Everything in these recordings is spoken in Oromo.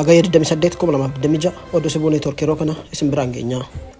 Hagayya 28, 2026 oduu Sibuu Neetwoork yeroo kana isin biraan geenya.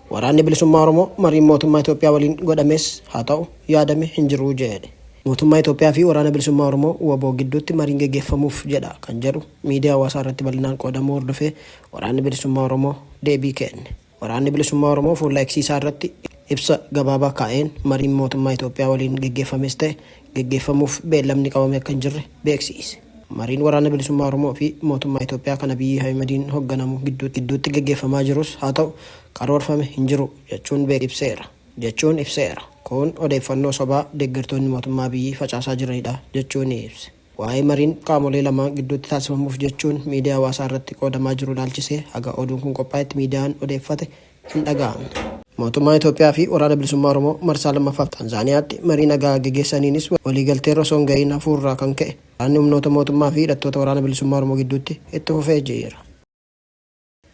Waraanni Bilisummaa Oromoo mariin mootummaa Itoophiyaa waliin godhames haa ta'u yaadame hin jiru jedhe. Mootummaa Itoophiyaa fi Waraana Bilisummaa Oromoo, wbo, gidduutti mariin geggeeffamuuf jedha kan jedhu miidiyaa hawaasaa irratti bal'inaan qoodamuu hordofee Waraanni Bilisummaa Oromoo deebii kenne. Waraanni Bilisummaa Oromoo fuula X isaa irratti ibsa gabaabaa kaa'een mariin mootummaa Itoophiyaa waliin geggeeffames ta'e geggeeffamuuf beellamni qabame akka hin jirre beeksiise. Mariin Waraana Bilisummaa Oromoo fi mootummaa Itoophiyaa kan Abiyyi Ahimadiin hogganamu gidduutti geggeeffamaa jirus haa ta'u karoorfame hin jiru jechuun ibseera. Jechuun ibseera. Kun odeeffannoo sobaa deeggartoonni mootummaa Abiyyi facaasaa jiranidha jechuun ibse. Waa'ee mariin qaamolee lamaan gidduutti taasifamuuf jechuun miidiyaa hawaasaa irratti qoodamaa jiru ilaalchisee haga oduun kun qophaa'etti miidiyaan odeeffate hin dhaga'amne. Mootummaan Itoophiyaa fi Waraana Bilisummaa Oromoo marsaa lammaffaaf Taanzaaniyaatti marii nagaa gegeessaniinis waliigalteerra osoo hin ga'iin hafuurraa kan ka'e waraanni humnoota mootummaa fi hidhattoota Waraana Bilisummaa Oromoo gidduutti itti fufee jira.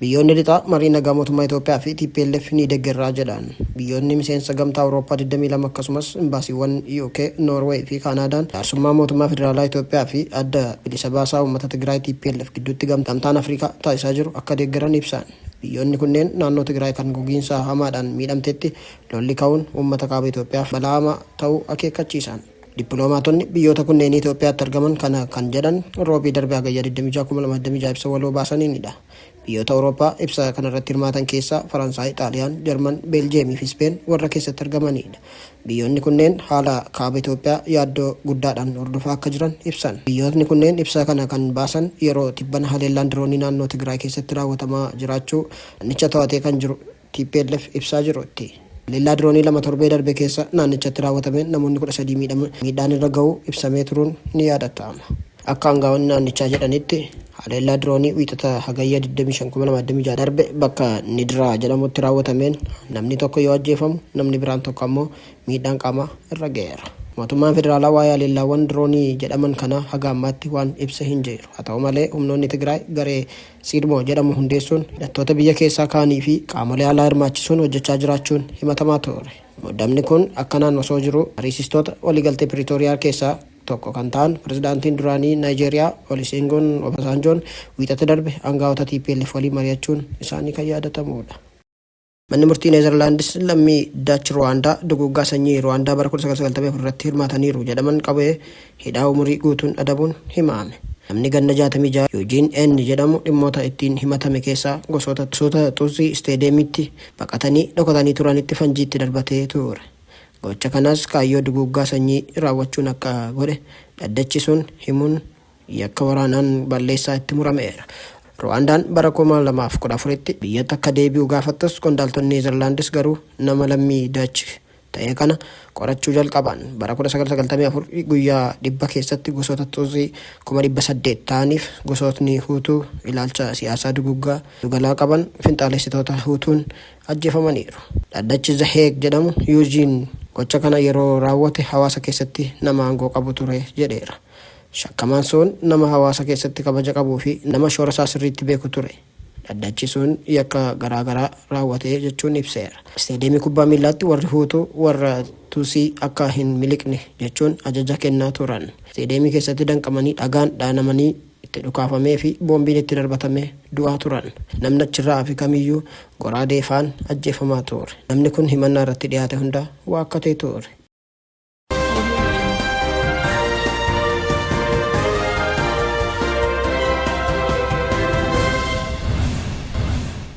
Biyyoonni Lixaa marii nagaa mootummaa Itoophiyaa fi tplf ni deggerra jedhan. Biyyoonni miseensa Gamtaa Awurooppaa 22 akkasumas Imbaasiiwwan UK, Noorweey fi Kaanaadaan jaarsummaa mootummaa Federaalaa Itoophiyaa fi Adda Bilisa Baasaa Uummata Tigraay, tplf, gidduutti Gamtaan Afrikaa taasisaa jiru akka deeggaran ibsan. Biyyoonni kunneen naannoo Tigraay kan gogiinsa hamaadhaan miidhamtetti lolli ka'uun uummata Kaaba Itoophiyaaf balaa hamaa ta'uu akeekkachiisan. Dippiloomaatonni biyyoota kunneenii Itoophiyaatti argaman kana kan jedhan Roobii darbe Hagayya 26, 2026 ibsa waloo baasaniinidha. Biyyoota Awurooppaa ibsa kanarratti hirmaatan keessaa Faransaay, Xaaliyaan, Jarman, Beeljiyeemii fi Ispeen warra keessatti argamaniidha. Biyyoonni kunneen haala Kaaba Itoophiyaa yaaddoo guddaadhaan hordofaa akka jiran ibsan. Biyyootni kunneen ibsa kana kan baasan yeroo tibbana haleellaan diroonii naannoo Tigraay keessatti raawwatamaa jiraachuu naannicha to'atee kan jiru tplf ibsaa jirutti. Haleellaa diroonii 2 torbee darbe keessa naannichatti raawwatameen namoonni 13 miidhama miidhaan irra gahuu ibsamee turuun ni yaadatama. Akka angaa'onni naannichaa jedhanitti, haleellaa diroonii Wiixata Hagayya 25, 2026 darbe bakka Nidraa jedhamutti raawwatameen namni tokko yoo ajjeefamu, namni biraan tokko ammoo miidhaan qaamaa irra ga'eera. Mootummaan federaalaa waa'ee haleellaawwan diroonii jedhaman kanaa haga ammaatti waan ibse hin jiru. Haa ta'u malee, humnoonni Tigraay garee Tsiidmoo jedhamu hundeessuun hidhattoota biyya keessaa kaanii fi qaamolee alaa hirmaachisuun hojjechaa jiraachuun himatamaa ture. Muddamni kun akkanaan osoo jiruu mariisistoota waliigaltee Piriitooriyaa keessaa tokko kan ta'an pirezidaantiin duraanii Naayijeeriyaa Olusegun Obasanjoon Wiixata darbe angaa'ota tplf waliin mari'achuun isaanii kan yaadatamuudha. Manni murtii Neezerlaandis lammii Daach Ruwaandaa duguuggaa sanyii Ruwaandaa bara 1994 irratti hirmaataniiru jedhaman qabee hidhaa umurii guutuun adabuun himame. Namni ganna 66 Yuujiin N jedhamu dhimmoota ittiin himatame keessaa gosoota Tutsii isteediyeemiitti baqatanii dhokatanii turanitti fanjii itti darbatee ture. Gocha kanas kaayyoo duguuggaa sanyii raawwachuun akka godhe dhaddachi sun himuun yakka waraanaan balleessaa itti murameera. Ruwaandaan bara 2014tti biyyatti akka deebi'u gaafattus qondaaltonni Neezerlaandis garuu nama lammii Daach ta'e kana qorachuu jalqaban. Bara 1994 guyyaa 100 keessatti gosoota Tutsi 800,000 ta'aniif gosootni Huutuu ilaalcha siyaasaa duguuggaa dugalaa qaban finxaalessitoota Huutuun ajjeefamaniiru. Dhaddachi The Hague jedhamu Yuujiin gocha kana yeroo raawwate hawaasa keessatti nama aangoo qabu ture jedheera. Shakkamaan sun nama hawaasa keessatti kabaja qabuu fi nama shoora isaa sirriitti beeku ture. Dhaddachi sun yakka garaa garaa raawwate jechuun ibseera. Isteediyeemii kubbaa miillaatti warri Huutuu warra Tusii akka hin miliqne jechuun ajaja kennaa turan. Isteediyeemii keessatti danqamanii dhagaan dhaanamanii itti dhukaafamee fi boombiin itti darbatamee du'aa turan. Namni achirraa hafe kamiyyuu goraadee faan ajjeefamaa ture. Namni kun himannaa irratti dhiyaate hunda waakkatee ture.